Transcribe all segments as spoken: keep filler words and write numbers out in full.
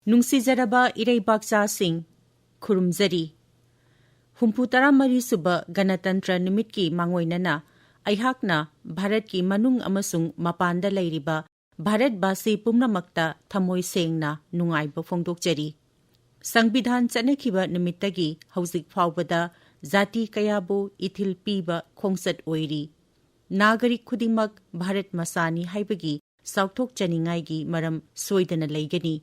ꯅꯨꯡꯁꯤꯖꯔꯕ ꯏꯔꯩꯕꯥꯛꯆꯥꯁꯤꯡ, ꯈꯨꯔꯨꯝꯖꯔꯤ꯫ ꯍꯨꯝꯐꯨ ꯇꯔꯥꯃꯔꯤ ꯁꯨꯕ ꯒꯅꯇꯟꯇ꯭ꯔ ꯅꯨꯃꯤꯠꯀꯤ ꯃꯥꯡꯑꯣꯏꯅꯅ ꯑꯩꯍꯥꯛꯅ ꯚꯥꯔꯠꯀꯤ ꯃꯅꯨꯡ ꯑꯃꯁꯨꯡ ꯃꯄꯥꯟꯗ ꯂꯩꯔꯤꯕ ꯚꯥꯔꯠꯕꯥꯁꯤ ꯄꯨꯝꯅꯃꯛꯇ ꯊꯃꯣꯏ ꯁꯦꯡꯅ ꯅꯨꯡꯉꯥꯏꯕ ꯐꯣꯡꯗꯣꯛꯆꯔꯤ꯫ ꯁꯪꯕꯤꯙꯥꯟ ꯆꯠꯅꯈꯤꯕ ꯅꯨꯃꯤꯠꯇꯒꯤ ꯍꯧꯖꯤꯛ ꯐꯥꯎꯕꯗ ꯖꯥꯇꯤ ꯀꯌꯥꯕꯨ ꯏꯊꯤꯜ ꯄꯤꯕ ꯈꯣꯡꯆꯠ ꯑꯣꯏꯔꯤ꯫ ꯅꯥꯒꯔꯤꯛ ꯈꯨꯗꯤꯡꯃꯛ ꯚꯥꯔꯠ ꯃꯆꯥꯅꯤ ꯍꯥꯏꯕꯒꯤ ꯆꯥꯎꯊꯣꯛꯆꯅꯤꯡꯉꯥꯏꯒꯤ ꯃꯔꯝ ꯁꯣꯏꯗꯅ ꯂꯩꯒꯅꯤ꯫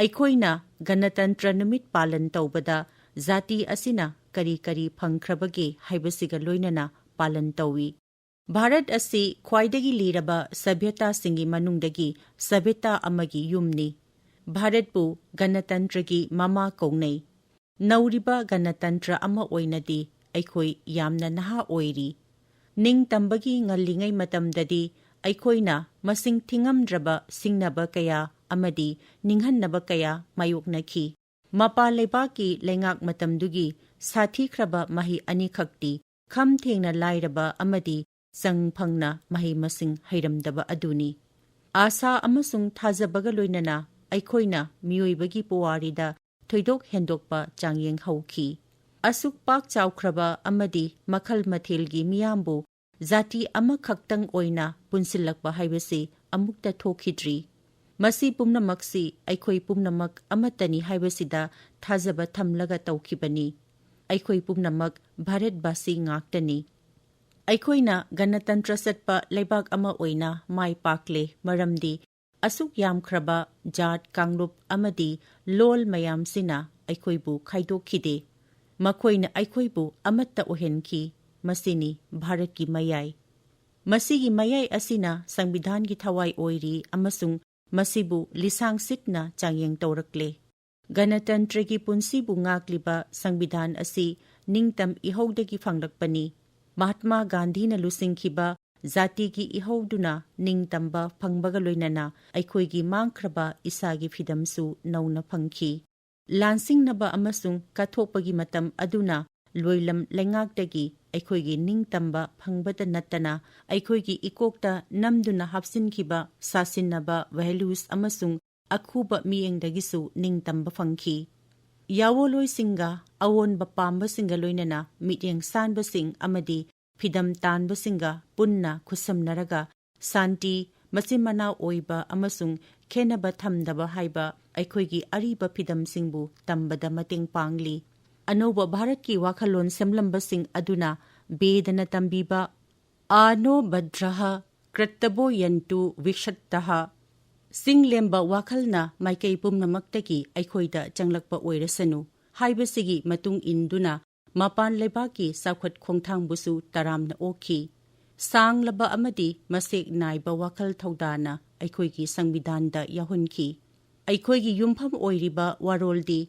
ꯑꯩꯈꯣꯏꯅ ꯒꯅꯇꯟꯇ꯭ꯔ ꯅꯨꯃꯤꯠ ꯄꯥꯂꯟ ꯇꯧꯕꯗ ꯖꯥꯇꯤ ꯑꯁꯤꯅ ꯀꯔꯤ ꯀꯔꯤ ꯐꯪꯈ꯭ꯔꯕꯒꯦ ꯍꯥꯏꯕꯁꯤꯒ ꯂꯣꯏꯅꯅ ꯄꯥꯂꯟ ꯇꯧꯏ꯫ ꯚꯥꯔꯠ ꯑꯁꯤ ꯈ꯭ꯋꯥꯏꯗꯒꯤ ꯂꯤꯔꯕ ꯁꯚ꯭ꯌꯇꯥꯁꯤꯡꯒꯤ ꯃꯅꯨꯡꯗꯒꯤ ꯁꯚ꯭ꯌꯇꯥ ꯑꯃꯒꯤ ꯌꯨꯝꯅꯤ꯫ ꯚꯥꯔꯠꯄꯨ ꯒꯅꯇꯟꯇ꯭ꯔꯒꯤ ꯃꯃꯥ ꯀꯧꯅꯩ꯫ ꯅꯧꯔꯤꯕ ꯒꯅꯇꯟꯇ꯭ꯔ ꯑꯃ ꯑꯣꯏꯅꯗꯤ ꯑꯩꯈꯣꯏ ꯌꯥꯝꯅ ꯅꯍꯥ ꯑꯣꯏꯔꯤ꯫ ꯅꯤꯡꯇꯝꯕꯒꯤ ꯉꯜꯂꯤꯉꯩ ꯃꯇꯝꯗꯗꯤ ꯑꯩꯈꯣꯏꯅ ꯃꯁꯤꯡ ꯊꯤꯉꯝꯗ꯭ꯔꯕ ꯁꯤꯡꯅꯕ ꯀꯌꯥ ꯑꯃꯗꯤ ꯅꯤꯡꯍꯟꯅꯕ ꯀꯌꯥ ꯃꯥꯌꯣꯛꯅꯈꯤ꯫ ꯃꯄꯥꯟ ꯂꯩꯕꯥꯛꯀꯤ ꯂꯩꯉꯥꯛ ꯃꯇꯝꯗꯨꯒꯤ ꯁꯥꯊꯤꯈ꯭ꯔꯕ ꯃꯍꯩ ꯑꯅꯤꯈꯛꯇꯤ ꯈꯝ ꯊꯦꯡꯅ ꯂꯥꯏꯔꯕ ꯑꯃꯗꯤ ꯆꯪ ꯐꯪꯅ ꯃꯍꯩ ꯃꯁꯤꯡ ꯍꯩꯔꯝꯗꯕ ꯑꯗꯨꯅꯤ꯫ ꯑꯥꯁꯥ ꯑꯃꯁꯨꯡ ꯊꯥꯖꯕꯒ ꯂꯣꯏꯅꯅ ꯑꯩꯈꯣꯏꯅ ꯃꯤꯑꯣꯏꯕꯒꯤ ꯄꯨꯋꯥꯔꯤꯗ ꯊꯣꯏꯗꯣꯛ ꯍꯦꯟꯗꯣꯛꯄ ꯆꯥꯡꯌꯦꯡ ꯍꯧꯈꯤ꯫ ꯑꯁꯨꯛ ꯄꯥꯛ ꯆꯥꯎꯈ꯭ꯔꯕ ꯑꯃꯗꯤ ꯃꯈꯜ ꯃꯊꯦꯜꯒꯤ ꯃꯤꯌꯥꯝꯕꯨ ꯖꯥꯇꯤ ꯑꯃꯈꯛꯇꯪ ꯑꯣꯏꯅ ꯄꯨꯟꯁꯤꯜꯂꯛꯄ ꯍꯥꯏꯕꯁꯤ ꯑꯃꯨꯛꯇ ꯊꯣꯛꯈꯤꯗ꯭ꯔꯤ꯫ ꯃꯁꯤ ꯄꯨꯝꯅꯃꯛꯁꯤ ꯑꯩꯈꯣꯏ ꯄꯨꯝꯅꯃꯛ ꯑꯃꯠꯇꯅꯤ ꯍꯥꯏꯕꯁꯤꯗ ꯊꯥꯖꯕ ꯊꯝꯂꯒ ꯇꯧꯈꯤꯕꯅꯤ꯫ ꯑꯩꯈꯣꯏ ꯄꯨꯝꯅꯃꯛ ꯚꯥꯔꯠꯕꯥꯁꯤ ꯉꯥꯛꯇꯅꯤ꯫ ꯑꯩꯈꯣꯏꯅ ꯒꯅꯇꯟꯇ꯭ꯔ ꯆꯠꯄ ꯂꯩꯕꯥꯛ ꯑꯃ ꯑꯣꯏꯅ ꯃꯥꯏ ꯄꯥꯛꯂꯦ, ꯃꯔꯝꯗꯤ ꯑꯁꯨꯛ ꯌꯥꯝꯈ꯭ꯔꯕ ꯖꯥꯠ, ꯀꯥꯡꯂꯨꯞ ꯑꯃꯗꯤ ꯂꯣꯜ ꯃꯌꯥꯝꯁꯤꯅ ꯑꯩꯈꯣꯏꯕꯨ ꯈꯥꯏꯗꯣꯛꯈꯤꯗꯦ꯫ ꯃꯈꯣꯏꯅ ꯑꯩꯈꯣꯏꯕꯨ ꯑꯃꯠꯇ ꯑꯣꯏꯍꯟꯈꯤ꯫ ꯃꯁꯤꯅꯤ ꯚꯥꯔꯠꯀꯤ ꯃꯌꯥꯏ꯫ ꯃꯁꯤꯒꯤ ꯃꯌꯥꯏ ꯑꯁꯤꯅ ꯁꯪꯕꯤꯙꯥꯟꯒꯤ ꯊꯋꯥꯏ ꯑꯣꯏꯔꯤ ꯑꯃꯁꯨꯡ ꯃꯁꯤꯕꯨ ꯂꯤꯁꯥꯡ ꯁꯤꯠꯅ ꯆꯥꯡꯌꯦꯡ ꯇꯧꯔꯛꯂꯦ꯫ ꯒꯅꯇꯟꯇ꯭ꯔꯒꯤ ꯄꯨꯟꯁꯤꯕꯨ ꯉꯥꯛꯂꯤꯕ ꯁꯪꯕꯤꯙꯥꯟ ꯑꯁꯤ ꯅꯤꯡꯇꯝ ꯏꯍꯧꯗꯒꯤ ꯐꯪꯂꯛꯄꯅꯤ꯫ ꯃꯍꯥꯠꯃꯥ ꯒꯥꯟꯙꯤꯅ ꯂꯨꯆꯤꯡꯈꯤꯕ ꯖꯥꯇꯤꯒꯤ ꯏꯍꯧꯗꯨꯅ ꯅꯤꯡꯇꯝꯕ ꯐꯪꯕꯒ ꯂꯣꯏꯅꯅ ꯑꯩꯈꯣꯏꯒꯤ ꯃꯥꯡꯈ꯭ꯔꯕ ꯏꯁꯥꯒꯤ ꯐꯤꯗꯝꯁꯨ ꯅꯧꯅ ꯐꯪꯈꯤ꯫ ꯂꯥꯟꯁꯤꯡꯅꯕ ꯑꯃꯁꯨꯡ ꯀꯠꯊꯣꯛꯄꯒꯤ ꯃꯇꯝ ꯑꯗꯨꯅ ꯂꯣꯏꯂꯝ ꯂꯩꯉꯥꯛꯇꯒꯤ ꯑꯩꯈꯣꯏꯒꯤ ꯅꯤꯡꯇꯝꯕ ꯐꯪꯕꯇ ꯅꯠꯇꯅ ꯑꯩꯈꯣꯏꯒꯤ ꯏꯀꯣꯛꯇ ꯅꯝꯗꯨꯅ ꯍꯥꯞꯆꯤꯟꯈꯤꯕ ꯁꯥꯁꯤꯟꯅꯕ values ꯑꯃꯁꯨꯡ ꯑꯈꯨꯕ ꯃꯤꯠꯌꯦꯡꯗꯒꯤꯁꯨ ꯅꯤꯡꯇꯝꯕ ꯐꯪꯈꯤ꯫ ꯌꯥꯋꯣꯂꯣꯏꯁꯤꯡꯒ, ꯑꯑꯣꯟꯕ ꯄꯥꯝꯕꯁꯤꯡꯒ ꯂꯣꯏꯅꯅ ꯃꯤꯠꯌꯦꯡ ꯁꯥꯟꯕꯁꯤꯡ ꯑꯃꯗꯤ ꯐꯤꯗꯝ ꯇꯥꯟꯕꯁꯤꯡꯒ ꯄꯨꯟꯅ ꯈꯨꯠꯁꯝꯅꯔꯒ ꯁꯥꯟꯇꯤ, ꯃꯆꯤꯟ ꯃꯅꯥꯎ ꯑꯣꯏꯕ ꯑꯃꯁꯨꯡ ꯈꯦꯟꯅꯕ ꯊꯝꯗꯕ ꯍꯥꯏꯕ ꯑꯩꯈꯣꯏꯒꯤ ꯑꯔꯤꯕ ꯐꯤꯗꯝꯁꯤꯡꯕꯨ ꯇꯝꯕꯗ ꯃꯇꯦꯡ ꯄꯥꯡꯂꯤ꯫ ꯑꯅꯧꯕ ꯚꯥꯔꯠꯀꯤ ꯋꯥꯈꯜꯂꯣꯟ ꯁꯦꯝꯂꯝꯕꯁꯤꯡ ꯑꯗꯨꯅ ꯕꯦꯗꯅ ꯇꯝꯕꯤꯕ "ꯑꯥꯅꯣ ꯚꯗ꯭ꯔꯍ ꯀ꯭ꯔꯠꯇꯕꯣ ꯌꯟꯇꯨ ꯋꯤꯛꯁꯠꯇꯍ", ꯆꯤꯡꯂꯦꯝꯕ ꯋꯥꯈꯜꯅ ꯃꯥꯏꯀꯩ ꯄꯨꯝꯅꯃꯛꯇꯒꯤ ꯑꯩꯈꯣꯏꯗ ꯆꯪꯂꯛꯄ ꯑꯣꯏꯔꯁꯅꯨ ꯍꯥꯏꯕꯁꯤꯒꯤ ꯃꯇꯨꯡ ꯏꯟꯗꯨꯅ ꯃꯄꯥꯟ ꯂꯩꯕꯥꯛꯀꯤ ꯆꯥꯎꯈꯠ ꯈꯣꯡꯊꯥꯡꯕꯨꯁꯨ ꯇꯔꯥꯝꯅ ꯑꯣꯛꯈꯤ꯫ ꯁꯥꯡꯂꯕ ꯑꯃꯗꯤ ꯃꯁꯦꯛ ꯅꯥꯏꯕ ꯋꯥꯈꯜ ꯊꯧꯗꯥꯅ ꯑꯩꯈꯣꯏꯒꯤ ꯁꯪꯕꯤꯙꯥꯟꯗ ꯌꯥꯎꯍꯟꯈꯤ꯫ ꯑꯩꯈꯣꯏꯒꯤ ꯌꯨꯝꯐꯝ ꯑꯣꯏꯔꯤꯕ ꯋꯥꯔꯣꯜꯗꯤ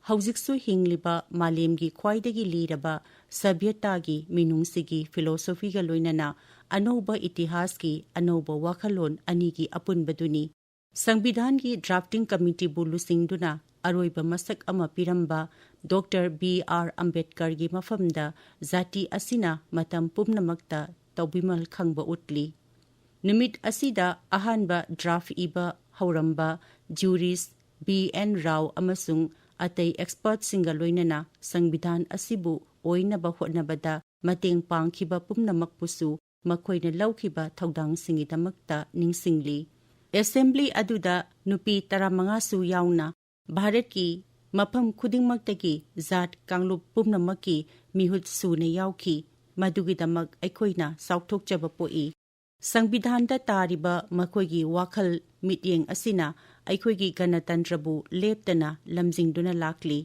ꯍꯧꯖꯤꯛꯁꯨ ꯍꯤꯡꯂꯤꯕ ꯃꯥꯂꯦꯝꯒꯤ ꯈ꯭ꯋꯥꯏꯗꯒꯤ ꯂꯤꯔꯕ ꯁꯚ꯭ꯌꯇꯥꯒꯤ ꯃꯤꯅꯨꯡꯁꯤꯒꯤ ꯐꯤꯂꯣꯁꯣꯐꯤꯒ ꯂꯣꯏꯅꯅ ꯑꯅꯧꯕ ꯏꯇꯤꯍꯥꯁꯀꯤ ꯑꯅꯧꯕ ꯋꯥꯈꯜꯂꯣꯟ ꯑꯅꯤꯒꯤ ꯑꯄꯨꯟꯕꯗꯨꯅꯤ꯫ ꯁꯪꯕꯤꯙꯥꯟꯒꯤ ꯗ꯭ꯔꯥꯐꯇꯤꯡ ꯀꯃꯤꯇꯤꯕꯨ ꯂꯨꯆꯤꯡꯗꯨꯅ ꯑꯔꯣꯏꯕ ꯃꯁꯛ ꯑꯃ ꯄꯤꯔꯝꯕ ꯗꯣꯛꯇꯔ ꯕꯤ ꯑꯥꯔ ꯑꯝꯕꯦꯗꯀꯔꯒꯤ ꯃꯐꯝꯗ ꯖꯥꯇꯤ ꯑꯁꯤꯅ ꯃꯇꯝ ꯄꯨꯝꯅꯃꯛꯇ ꯇꯧꯕꯤꯃꯜ ꯈꯪꯕ ꯎꯠꯂꯤ꯫ ꯅꯨꯃꯤꯠ ꯑꯁꯤꯗ ꯑꯍꯥꯟꯕ ꯗ꯭ꯔꯥꯐ ꯏꯕ ꯍꯧꯔꯝꯕ ꯖꯨꯔꯤꯁ ꯕꯤ ꯑꯦꯟ ꯔꯥꯎ ꯑꯃꯁꯨꯡ ꯑꯇꯩ ꯑꯦꯛꯁꯄꯔꯠꯁꯤꯡꯒ ꯂꯣꯏꯅꯅ ꯁꯪꯕꯤꯙꯥꯟ ꯑꯁꯤꯕꯨ ꯑꯣꯏꯅꯕ ꯍꯣꯠꯅꯕꯗ ꯃꯇꯦꯡ ꯄꯥꯡꯈꯤꯕ ꯄꯨꯝꯅꯃꯛꯄꯨꯁꯨ ꯃꯈꯣꯏꯅ ꯂꯧꯈꯤꯕ ꯊꯧꯗꯥꯡꯁꯤꯡꯒꯤꯗꯃꯛꯇ ꯅꯤꯡꯁꯤꯡꯂꯤ꯫ ꯑꯦꯁꯦꯝꯕ꯭ꯂꯤ ꯑꯗꯨꯗ ꯅꯨꯄꯤ ꯇꯔꯥꯃꯉꯥꯁꯨ ꯌꯥꯎꯅ ꯚꯥꯔꯠꯀꯤ ꯃꯐꯝ ꯈꯨꯗꯤꯡꯃꯛꯇꯒꯤ ꯖꯥꯠ ꯀꯥꯡꯂꯨꯞ ꯄꯨꯝꯅꯃꯛꯀꯤ ꯃꯤꯍꯨꯠ ꯁꯨꯅ ꯌꯥꯎꯈꯤ꯫ ꯃꯗꯨꯒꯤꯗꯃꯛ ꯑꯩꯈꯣꯏꯅ ꯆꯥꯎꯊꯣꯛꯆꯕ ꯄꯣꯛꯏ꯫ ꯁꯪꯕꯤꯙꯥꯟꯗ ꯇꯥꯔꯤꯕ ꯃꯈꯣꯏꯒꯤ ꯋꯥꯈꯜ ꯃꯤꯠꯌꯦꯡ ꯑꯁꯤꯅ ꯑꯩꯈꯣꯏꯒꯤ ꯒꯅꯇꯟꯇ꯭ꯔꯕꯨ ꯂꯦꯞꯇꯅ ꯂꯝꯖꯤꯡꯗꯨꯅ ꯂꯥꯛꯂꯤ꯫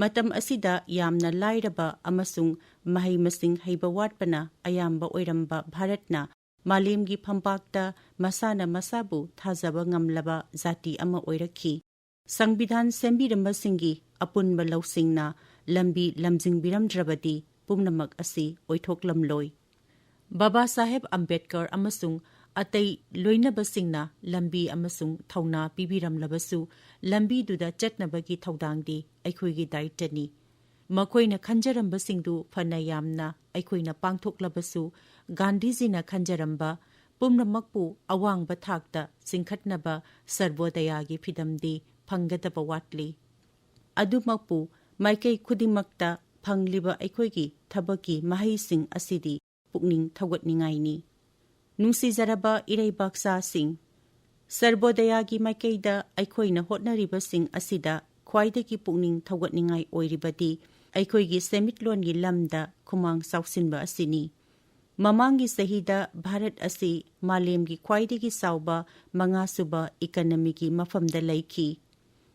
ꯃꯇꯝ ꯑꯁꯤꯗ ꯌꯥꯝꯅ ꯂꯥꯏꯔꯕ ꯑꯃꯁꯨꯡ ꯃꯍꯩ ꯃꯁꯤꯡ ꯍꯩꯕ ꯋꯥꯠꯄꯅ ꯑꯌꯥꯝꯕ ꯑꯣꯏꯔꯝꯕ ꯚꯥꯔꯠꯅ ꯃꯥꯂꯦꯝꯒꯤ ꯐꯝꯄꯥꯛꯇ ꯃꯁꯥꯅ ꯃꯁꯥꯕꯨ ꯊꯥꯖꯕ ꯉꯝꯂꯕ ꯖꯥꯇꯤ ꯑꯃ ꯑꯣꯏꯔꯛꯈꯤ꯫ ꯁꯪꯕꯤꯙꯥꯟ ꯁꯦꯝꯕꯤꯔꯝꯕꯁꯤꯡꯒꯤ ꯑꯄꯨꯟꯕ ꯂꯧꯁꯤꯡꯅ ꯂꯝꯕꯤ ꯂꯝꯖꯤꯡꯕꯤꯔꯝꯗ꯭ꯔꯕꯗꯤ ꯄꯨꯝꯅꯃꯛ ꯑꯁꯤ ꯑꯣꯏꯊꯣꯛꯂꯝꯂꯣꯏ꯫ ꯕꯥꯕꯥ ꯁꯥꯍꯦꯕ ꯑꯝꯕꯦꯗꯀꯔ ꯑꯃꯁꯨꯡ ꯑꯇꯩ ꯂꯣꯏꯅꯕꯁꯤꯡꯅ ꯂꯝꯕꯤ ꯑꯃꯁꯨꯡ ꯊꯧꯅꯥ ꯄꯤꯕꯤꯔꯝꯂꯕꯁꯨ, ꯂꯝꯕꯤꯗꯨꯗ ꯆꯠꯅꯕꯒꯤ ꯊꯧꯗꯥꯡꯗꯤ ꯑꯩꯈꯣꯏꯒꯤ ꯗꯥꯏꯇꯅꯤ꯫ ꯃꯈꯣꯏꯅ ꯈꯟꯖꯔꯝꯕꯁꯤꯡꯗꯨ ꯐꯅ ꯌꯥꯝꯅ ꯑꯩꯈꯣꯏꯅ ꯄꯥꯡꯊꯣꯛꯂꯕꯁꯨ, ꯒꯥꯟꯙꯤꯖꯤꯅ ꯈꯟꯖꯔꯝꯕ ꯄꯨꯝꯅꯃꯛꯄꯨ ꯑꯋꯥꯡꯕ ꯊꯥꯛꯇ ꯆꯤꯡꯈꯠꯅꯕ ꯁꯔꯕꯣꯗꯌꯥꯒꯤ ꯐꯤꯗꯝꯗꯤ ꯐꯪꯒꯗꯕ ꯋꯥꯠꯂꯤ꯫ ꯑꯗꯨꯃꯛꯄꯨ, ꯃꯥꯏꯀꯩ ꯈꯨꯗꯤꯡꯃꯛꯇ ꯐꯪꯂꯤꯕ ꯑꯩꯈꯣꯏꯒꯤ ꯊꯕꯛꯀꯤ ꯃꯍꯩꯁꯤꯡ ꯑꯁꯤꯗꯤ ꯄꯨꯛꯅꯤꯡ ꯊꯧꯒꯠꯅꯤꯡꯉꯥꯏꯅꯤ꯫ ꯅꯨꯡꯁꯤꯖꯔꯕ ꯏꯔꯩꯕꯥꯛꯆꯥꯁꯤꯡ, ꯁꯔꯕꯣꯗꯌꯥꯒꯤ ꯃꯥꯏꯀꯩꯗ ꯑꯩꯈꯣꯏꯅ ꯍꯣꯠꯅꯔꯤꯕꯁꯤꯡ ꯑꯁꯤꯗ ꯈ꯭ꯋꯥꯏꯗꯒꯤ ꯄꯨꯛꯅꯤꯡ ꯊꯧꯒꯠꯅꯤꯡꯉꯥꯏ ꯑꯣꯏꯔꯤꯕꯗꯤ ꯑꯩꯈꯣꯏꯒꯤ ꯁꯦꯟꯃꯤꯠꯂꯣꯟꯒꯤ ꯂꯝꯗ ꯈꯨꯃꯥꯡ ꯆꯥꯎꯁꯤꯟꯕ ꯑꯁꯤꯅꯤ꯫ ꯃꯃꯥꯡꯒꯤ ꯆꯍꯤꯗ ꯚꯥꯔꯠ ꯑꯁꯤ ꯃꯥꯂꯦꯝꯒꯤ ꯈ꯭ꯋꯥꯏꯗꯒꯤ ꯆꯥꯎꯕ ꯃꯉꯥꯁꯨꯕ ꯏꯀꯅꯃꯤꯒꯤ ꯃꯐꯝꯗ ꯂꯩꯈꯤ꯫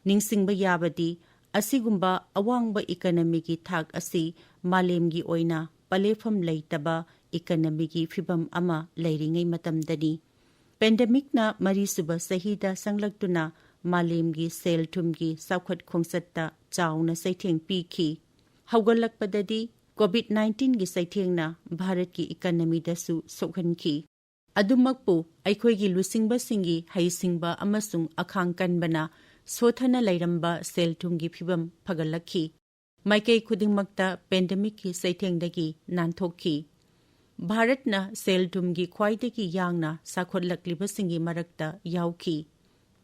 ꯅꯤꯡꯁꯤꯡꯕ ꯌꯥꯕꯗꯤ, ꯑꯁꯤꯒꯨꯝꯕ ꯑꯋꯥꯡꯕ ꯏꯀꯅꯃꯤꯒꯤ ꯊꯥꯛ ꯑꯁꯤ ꯃꯥꯂꯦꯝꯒꯤ ꯑꯣꯏꯅ ꯄꯂꯦꯐꯝ ꯂꯩꯇꯕ ꯏꯀꯅꯃꯤꯒꯤ ꯐꯤꯚꯝ ꯑꯃ ꯂꯩꯔꯤꯉꯩ ꯃꯇꯝꯗꯅꯤ꯫ ꯄꯦꯟꯗꯦꯃꯤꯛꯅ ꯃꯔꯤꯁꯨꯕ ꯆꯍꯤꯗ ꯆꯪꯂꯛꯇꯨꯅ ꯃꯥꯂꯦꯝꯒꯤ ꯁꯦꯜ ꯊꯨꯝꯒꯤ ꯆꯥꯎꯈꯠ ꯈꯣꯡꯆꯠꯇ ꯆꯥꯎꯅ ꯆꯩꯊꯦꯡ ꯄꯤꯈꯤ꯫ ꯍꯧꯒꯠꯂꯛꯄꯗꯗꯤ ꯀꯣꯚꯤꯗ ꯅꯥꯏꯟꯇꯤꯟꯒꯤ ꯆꯩꯊꯦꯡꯅ ꯚꯥꯔꯠꯀꯤ ꯏꯀꯅꯃꯤꯗꯁꯨ ꯁꯣꯛꯍꯟꯈꯤ꯫ ꯑꯗꯨꯃꯛꯄꯨ, ꯑꯩꯈꯣꯏꯒꯤ ꯂꯨꯆꯤꯡꯕꯁꯤꯡꯒꯤ ꯍꯩꯁꯤꯡꯕ ꯑꯃꯁꯨꯡ ꯑꯈꯥꯡ ꯀꯟꯕꯅ ꯁꯣꯊꯅ ꯂꯩꯔꯝꯕ ꯁꯦꯜ ꯊꯨꯝꯒꯤ ꯐꯤꯚꯝ ꯐꯒꯠꯂꯛꯈꯤ꯫ ꯃꯥꯏꯀꯩ ꯈꯨꯗꯤꯡꯃꯛꯇ ꯄꯦꯟꯗꯦꯃꯤꯛꯀꯤ ꯆꯩꯊꯦꯡꯗꯒꯤ ꯅꯥꯟꯊꯣꯛꯈꯤ꯫ ꯚꯥꯔꯠꯅ ꯁꯦꯜ ꯊꯨꯝꯒꯤ ꯈ꯭ꯋꯥꯏꯗꯒꯤ ꯌꯥꯡꯅ ꯆꯥꯎꯈꯠꯂꯛꯂꯤꯕꯁꯤꯡꯒꯤ ꯃꯔꯛꯇ ꯌꯥꯎꯈꯤ꯫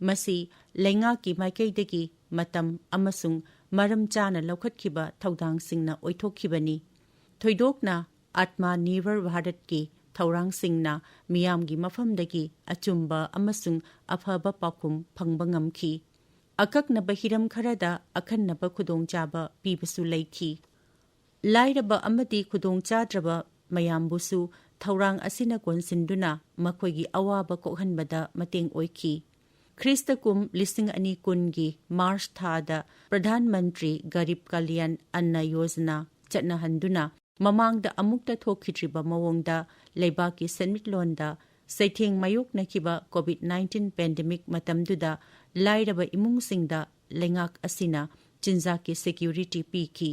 ꯃꯁꯤ ꯂꯩꯉꯥꯛꯀꯤ ꯃꯥꯏꯀꯩꯗꯒꯤ ꯃꯇꯝ ꯑꯃꯁꯨꯡ ꯃꯔꯝ ꯆꯥꯅ ꯂꯧꯈꯠꯈꯤꯕ ꯊꯧꯗꯥꯡꯁꯤꯡꯅ ꯑꯣꯏꯊꯣꯛꯈꯤꯕꯅꯤ꯫ ꯊꯣꯏꯗꯣꯛꯅ ꯑꯥꯠꯃꯥ ꯅꯤꯔꯚꯔ ꯚꯥꯔꯠꯀꯤ ꯊꯧꯔꯥꯡꯁꯤꯡꯅ ꯃꯤꯌꯥꯝꯒꯤ ꯃꯐꯝꯗꯒꯤ ꯑꯆꯨꯝꯕ ꯑꯃꯁꯨꯡ ꯑꯐꯕ ꯄꯥꯎꯈꯨꯝ ꯐꯪꯕ ꯉꯝꯈꯤ꯫ ꯑꯀꯛꯅꯕ ꯍꯤꯔꯝ ꯈꯔꯗ ꯑꯈꯟꯅꯕ ꯈꯨꯗꯣꯡꯆꯥꯕ ꯄꯤꯕꯁꯨ ꯂꯩꯈꯤ꯫ ꯂꯥꯏꯔꯕ ꯑꯃꯗꯤ ꯈꯨꯗꯣꯡꯆꯥꯗ꯭ꯔꯕ ꯃꯌꯥꯝꯕꯨꯁꯨ ꯊꯧꯔꯥꯡ ꯑꯁꯤꯅ ꯀꯣꯟꯁꯤꯟꯗꯨꯅ ꯃꯈꯣꯏꯒꯤ ꯑꯋꯥꯕ ꯀꯣꯛꯍꯟꯕꯗ ꯃꯇꯦꯡ ꯑꯣꯏꯈꯤ꯫ ꯈ꯭ꯔꯤꯁꯇ ꯀꯨꯝ ꯂꯤꯁꯤꯡ ꯑꯅꯤ ꯀꯨꯟꯒꯤ ꯃꯥꯔꯆ ꯊꯥꯗ ꯄ꯭ꯔꯙꯥꯟ ꯃꯟꯇ꯭ꯔꯤ ꯒꯔꯤꯕ ꯀꯂꯌꯥꯟ ꯑꯟꯅ ꯌꯣꯖꯅꯥ ꯆꯠꯅꯍꯟꯗꯨꯅ ꯃꯃꯥꯡꯗ ꯑꯃꯨꯛꯇ ꯊꯣꯛꯈꯤꯗ꯭ꯔꯤꯕ ꯃꯑꯣꯡꯗ ꯂꯩꯕꯥꯛꯀꯤ ꯁꯦꯟꯃꯤꯠꯂꯣꯟꯗ ꯆꯩꯊꯦꯡ ꯃꯥꯌꯣꯛꯅꯈꯤꯕ ꯀꯣꯚꯤꯗ ꯅꯥꯏꯟꯇꯤꯟ ꯄꯦꯟꯗꯦꯃꯤꯛ ꯃꯇꯝꯗꯨꯗ ꯂꯥꯏꯔꯕ ꯏꯃꯨꯡꯁꯤꯡꯗ ꯂꯩꯉꯥꯛ ꯑꯁꯤꯅ ꯆꯤꯟꯖꯥꯛꯀꯤ ꯁꯦꯀ꯭ꯌꯨꯔꯤꯇꯤ ꯄꯤꯈꯤ꯫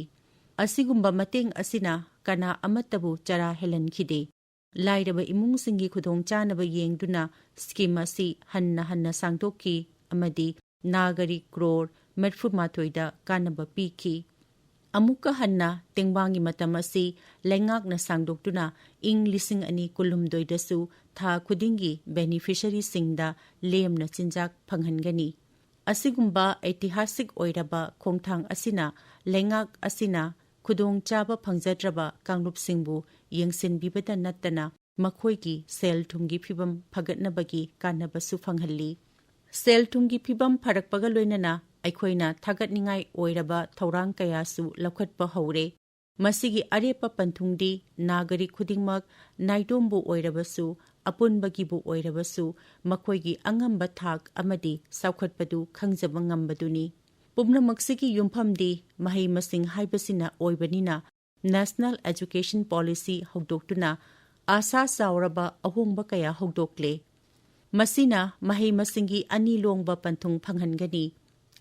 ꯑꯁꯤꯒꯨꯝꯕ ꯃꯇꯦꯡ ꯑꯁꯤꯅ ꯀꯅꯥ ꯑꯃꯠꯇꯕꯨ ꯆꯔꯥ ꯍꯦꯜꯍꯟꯈꯤꯗꯦ꯫ ꯂꯥꯏꯔꯕ ꯏꯃꯨꯡꯁꯤꯡꯒꯤ ꯈꯨꯗꯣꯡꯆꯥꯅꯕ ꯌꯦꯡꯗꯨꯅ ꯁ꯭ꯀꯤꯝ ꯑꯁꯤ ꯍꯟꯅ ꯍꯟꯅ ꯁꯥꯡꯗꯣꯛꯈꯤ ꯑꯃꯗꯤ ꯅꯥꯒꯔꯤꯛ ꯀ꯭ꯔꯣꯔ ꯃꯔꯤꯐꯨꯃꯥꯊꯣꯏꯗ ꯀꯥꯟꯅꯕ ꯄꯤꯈꯤ꯫ ꯑꯃꯨꯛꯀ ꯍꯟꯅ ꯇꯦꯡꯕꯥꯡꯒꯤ ꯃꯇꯝ ꯑꯁꯤ ꯂꯩꯉꯥꯛꯅ ꯁꯥꯡꯗꯣꯛꯇꯨꯅ ꯏꯪ ꯂꯤꯁꯤꯡ ꯑꯅꯤ ꯀꯨꯟꯍꯨꯝꯗꯣꯏꯗꯁꯨ ꯊꯥ ꯈꯨꯗꯤꯡꯒꯤ ꯕꯦꯅꯤꯐꯤꯁꯔꯤꯁꯤꯡꯗ ꯂꯦꯝꯅ ꯆꯤꯟꯖꯥꯛ ꯐꯪꯍꯟꯒꯅꯤ꯫ ꯑꯁꯤꯒꯨꯝꯕ ꯑꯩꯇꯤꯍꯥꯁꯤꯛ ꯑꯣꯏꯔꯕ ꯈꯣꯡꯊꯥꯡ ꯑꯁꯤꯅ ꯂꯩꯉꯥꯛ ꯑꯁꯤꯅ ꯈꯨꯗꯣꯡꯆꯥꯕ ꯐꯪꯖꯗ꯭ꯔꯕ ꯀꯥꯡꯂꯨꯞꯁꯤꯡꯕꯨ ꯌꯦꯡꯁꯤꯟꯕꯤꯕꯗ ꯅꯠꯇꯅ ꯃꯈꯣꯏꯒꯤ ꯁꯦꯜ ꯊꯨꯝꯒꯤ ꯐꯤꯕꯝ ꯐꯒꯠꯅꯕꯒꯤ ꯀꯥꯟꯅꯕꯁꯨ ꯐꯪꯍꯜꯂꯤ꯫ ꯁꯦꯜ ꯊꯨꯝꯒꯤ ꯐꯤꯕꯝ ꯐꯔꯛꯄꯒ ꯂꯣꯏꯅꯅ ꯑꯩꯈꯣꯏꯅ ꯊꯥꯒꯠꯅꯤꯡꯉꯥꯏ ꯑꯣꯏꯔꯕ ꯊꯧꯔꯥꯡ ꯀꯌꯥꯁꯨ ꯂꯧꯈꯠꯄ ꯍꯧꯔꯦ꯫ ꯃꯁꯤꯒꯤ ꯑꯔꯦꯞꯄ ꯄꯟꯊꯨꯡꯗꯤ ꯅꯥꯒꯔꯤꯛ ꯈꯨꯗꯤꯡꯃꯛ, ꯅꯥꯏꯇꯣꯝꯕꯨ ꯑꯣꯏꯔꯕꯁꯨ, ꯑꯄꯨꯟꯕꯒꯤꯕꯨ ꯑꯣꯏꯔꯕꯁꯨ, ꯃꯈꯣꯏꯒꯤ ꯑꯉꯝꯕ ꯊꯥꯛ ꯑꯃꯗꯤ ꯆꯥꯎꯈꯠꯄꯗꯨ ꯈꯪꯖꯕ ꯉꯝꯕꯗꯨꯅꯤ꯫ ꯄꯨꯝꯅꯃꯛꯁꯤꯒꯤ ꯌꯨꯝꯐꯝꯗꯤ ꯃꯍꯩ ꯃꯁꯤꯡ ꯍꯥꯏꯕꯁꯤꯅ ꯑꯣꯏꯕꯅꯤꯅ, National Education Policy ꯍꯧꯗꯣꯛꯇꯨꯅ ꯑꯥꯁꯥ ꯆꯥꯎꯔꯕ ꯑꯍꯣꯡꯕ ꯀꯌꯥ ꯍꯧꯗꯣꯛꯂꯦ꯫ ꯃꯁꯤꯅ ꯃꯍꯩ ꯃꯁꯤꯡꯒꯤ ꯑꯅꯤ ꯂꯣꯡꯕ ꯄꯟꯊꯨꯡ ꯐꯪꯍꯟꯒꯅꯤ꯫